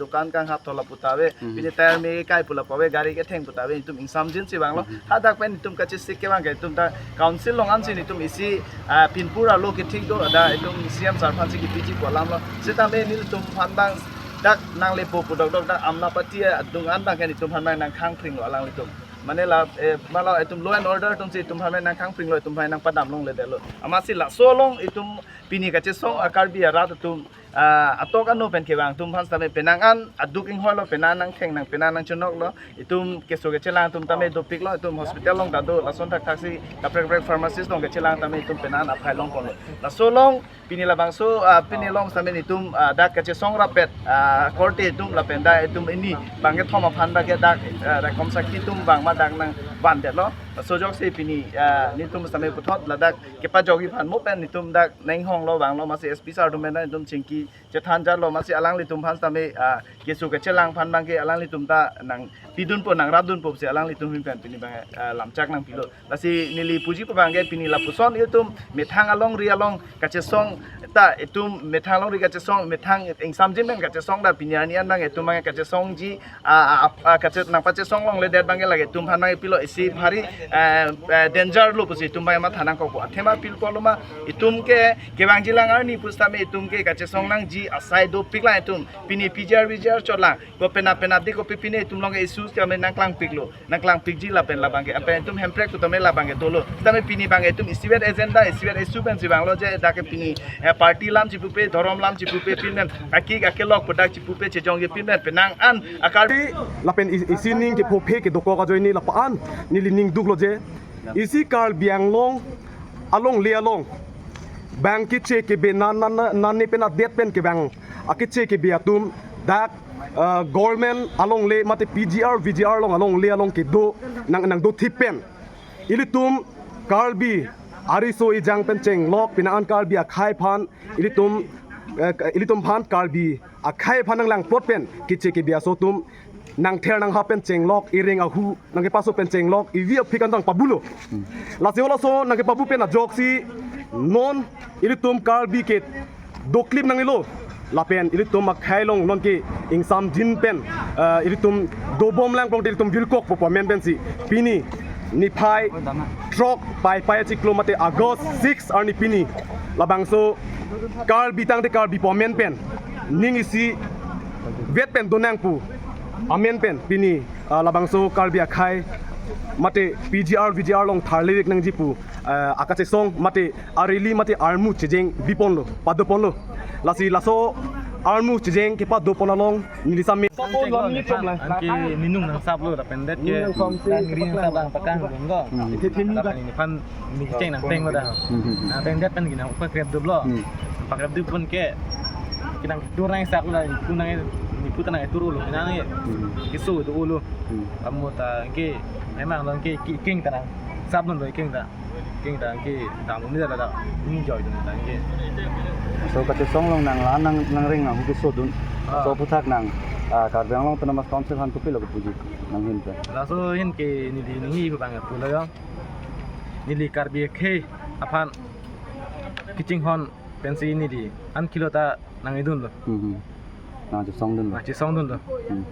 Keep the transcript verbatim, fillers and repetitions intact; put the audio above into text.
dukan kanghap thola puta ave, pini tyre me kai pu lapu ave, gari ketheng puta ave, itum ingsamjin si vanglo. Hadak pen itum kachesik ke vang ke itum ta council along ansi itum isi, ah, pinpur alo kethik do, ada itum C M sir aphan si kipiji pu alam lo. Sitame nelitum aphan abang dak nanglepo pu dokdok dak Amlapati adung an abang ke itum aphan abang nangkhangpring lo alanglitum. Mane la, eh, mala itum law and order atum si itum aphan abang nangkhangpring lo, itum aphan nangpadam longledetlo. Amatsi laso along itum pini kachesong a Karbi arat atum, ah, atok ano pen kevang atum aphan sitame penang an aduk inghoi lo, penang nangtheng nang, penang nangchonok lo. Itum keso kechelang atum tame dopik lo, itum hospital along ta do, lason thakthak si kaprek kaprek pharmacist along kechelang tame itum penang an aphai longponlo. Laso along pini labangso, ah, pini along sitame itum, ah, dak kachesong rapet, ah, korte atum lapen dak itum ini bang kethom aphan dak ke dak, ah, rekom sakhi atum bang ma dak nangvandetlo. Laso ajoksi pini, ah, nelitum sitame puthot ladak kepajokji aphan mo pen itum dak nanghong lo vanglo, amatsi S P sir atum pen itum chingki chethan jarlo, amatsi alanglitum aphan sitame, ah, keso kechelang aphan abang ke alanglitum ta nangpidunpo, nangrapdunpo si alanglitum ahin pen pini abang, ah, lamchak nangpilo. Lasi neli puji pu abang ke pini lapuson itum methang alongri along kachesong ta, itum methang alongri kachesong, methang ingsamjin pen kachesong ta pini arni an abang itum abang kachesongji, ah, ah, ah, kache-, nangpachesong longledet abang ke lake itum aphan abang pilo isi bhari, eh, eh, danger lo pusi itum abang matha nangkokpo. Athema pil pu lo ma itum ke kevangji lang arni pusitame itum ke kachesong nangji asai dopik lang itum. Pini P G R V G R chot lang. Ko penap penap di kopi pine itum along ke issue kame nangklangpiklo. Nangklangpikji lapen labang ke. Apen itum Hemprek atum tame labang ke dolo. Tame pini abang itum isivet agenda, isivet issue pen si vanglo je dak ke pini, eh, party alam chipupe, dhorom alam chipupe pinmen, aki akelok pu dak chipupe chejongje pinmen, penang an a Karbi lapen i-, isi ning kephophe kedokok ajoine lapu-an neli ning duklo je isi Karbi Anglong alongle along bang keche kebe nan nan nan ne pen adet pen kevang akeche kebe atum dak, ah, government alongle mate P G R V G R along alongle along kedo nang nangdothip pen ilitum Karbi ariso ejang pen chenglok penang an Karbi akhei aphan ilitum, eh, ilitum aphan Karbi akhei aphan nanglangplot pen keche kebe aso atum nangther nanghap pen chenglok, ireng ahu nangkepaso pen chenglok, ivi aphik an tang pabulo. Lasi halaso nangkepabu pen ajoksi non ilitum Karbi ke doklip nangilo. Lapen ilitum akhei along non ke ingsamjin pen, eh, ilitum dobom lang pong ilitum vilkokpo pu amen pensi pini niphai throk Paipai achiklo mate August six arni pini labangso Karbi tangte Karbi pu amen pen ning isivet pen donang pu amen pen pini, ah, labangso Karbi akhei mate P G R V G R along tharlevek nangji pu, ah, akachesong mate arili mate armu chejeng biponlo, padoponlo. Lasi laso armu chejeng kepadopon along neli same. Anke ninung nangsaplo, lapen det ke nangri nangsap lang pakang dun do. Lapen neliphan neli kecheng nangtenglo dak. Nangtengdet pen ke nangpakrepduplo. Pakrepdup pun ke kenang tur nangsaplo, nipu nang, nipu ta nangtur ulo, nang keso do ulo. Amo ta ke memang long ke keng ta nangsap dun do, keng ta. Keng ta ke dam ni da da. Ni joy dun ta ke. So kachesong along nang la nang nangring nang keso dun. Ah. So aphuthak nang, ah, Karbi Anglong Autonomous Council aphan kopilo kepuji nanghin pen. Laso ahin ke neli ningje pu abang pulo yo. Neli Karbi akhei aphan kachinghon pensi neli an kilo ta nangidunlo. Hmm, hmm. Nangchesongdunlo. Nangchesongdunlo. Hmm.